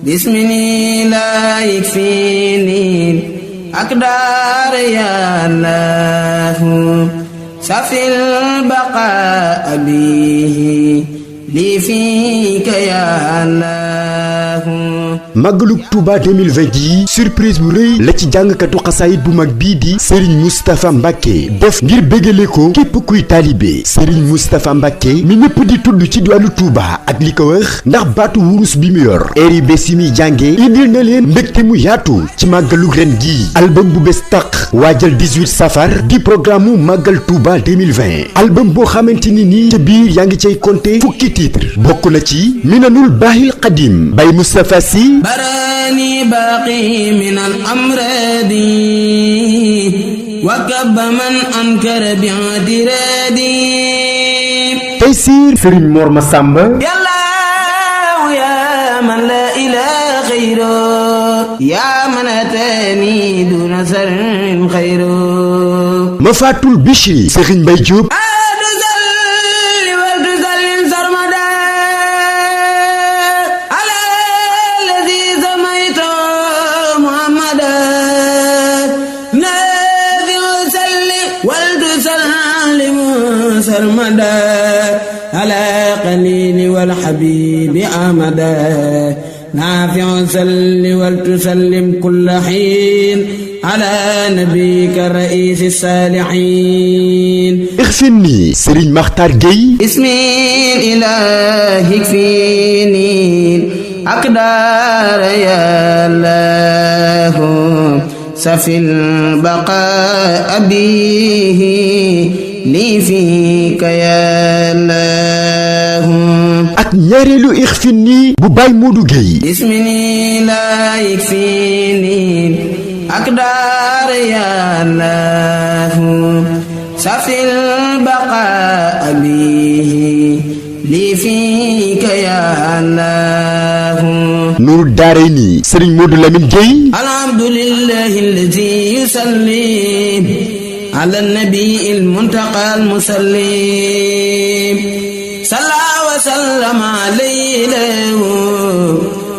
باسمني لا يكفيني أقدار يا الله سفي البقاء به لي فيك يا الله. Magaluk Touba 2020 gi surprise bu rëy la ci jàngkatu xasaayit bu mag bii di Serigne Moustapha Mbacké def ngir bégale ko képp kuy taalibe Serigne Moustapha Mbacké mi ñëpp di tudd ci diwaanu Touba ak li ko wër ndax baatu wurus bi mu yor eeri bés yi muy jànge indil na leen mbégte mu yaatu ci màggaluk ren gi album bu bés tàq waajal 18 safar di programme mu Magal Touba 2020 album boo xamante ni nii ca biir yaa ngi cay compter fukki titre bokk na ci Minanul Baahil Qadim Baye Moustapha Sy براني باقي من الأمراض وكب من أنكر بعدرادي Taysir Serigne Mor Massamba يا الله يا من لا إله غيره يا من أتاني دون سر خيره Mafatul Bichri Serigne Mbaye Diop سرمدا على قليل والحبيب آمدا نافع سل ولتسلم كل حين على نبيك الرئيس الصالحين. اغفرني سيرين مختار جاي اسمي الإله يكفيني أقدار يا الله سفي البقاء به لي فيك يا الله. ak ñaareelu ixfini bu Baye Modou Gueye اسمي لا يكفيني أقدار يا الله سفي البقاء به لي فيك يا الله. Nour Daarayni Serigne Modou Lamine Gueye الحمد لله الذي يسلم على النبي المنتقى المسلم صلى وسلم عليه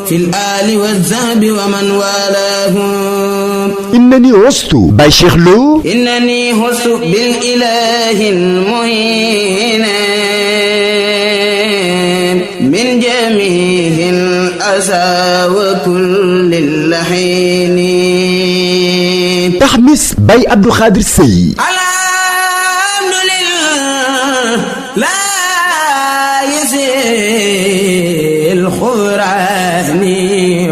في الآل والذهب ومن والاه. إنني عشت باي شيخ لو إنني هزت بالإله المهين من جميع الأسى وكل اللحين. تحمس باي عبد الخادر سي الحمد لله لا يزيل الخراني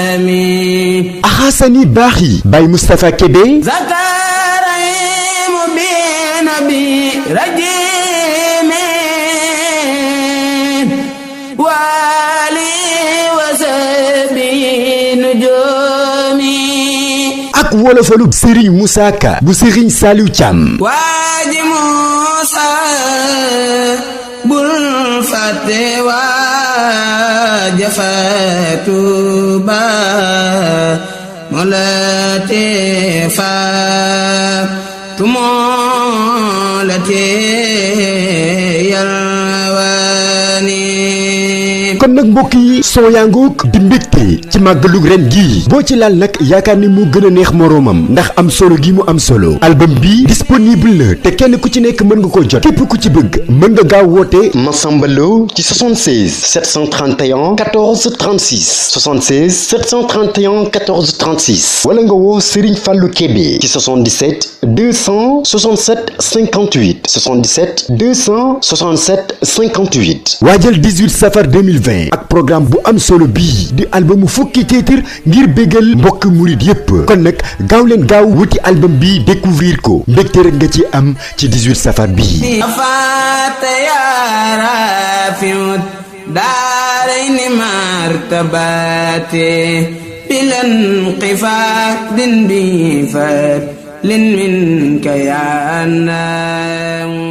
والكرمي. أحسني باخي باي مصطفى كبي زكريم بنبي رجيم والي وسبي نجومي. ak wolofalub Serigne Moussa Ka bu Serigne Saliou Thiam waaji Moussa bul fàtte waaja faatu ba moo la tee faatu moo la tee yalwaani. kon nag mbokk yi soo yangook di mbégte ci màggalug ren gii boo ci laal nag yaakaar ni mu gën a neex moroomam ndax am solo gi mu am solo album bi disponible na te kenn ku ci nekk mën nga ko jot képp ku ci bëgg mën nga gaaw woote Massamba Lo ci 76 731 14 36 76 731 14 36 wala nga woo Serigne Fallou Kébé ci 77 267 58 77 267 58 waajal 18 safar 2020 ak programme bu am solo bii di albumu fukki titre ngir bégal mbokk murid yépp kon nag gaaw leen gaaw wuti album bi découvrir ko mbégte rek nga ci am ci 18 safar bii دارين مرتباتي بلا انقفاض بفضل منك يا الله.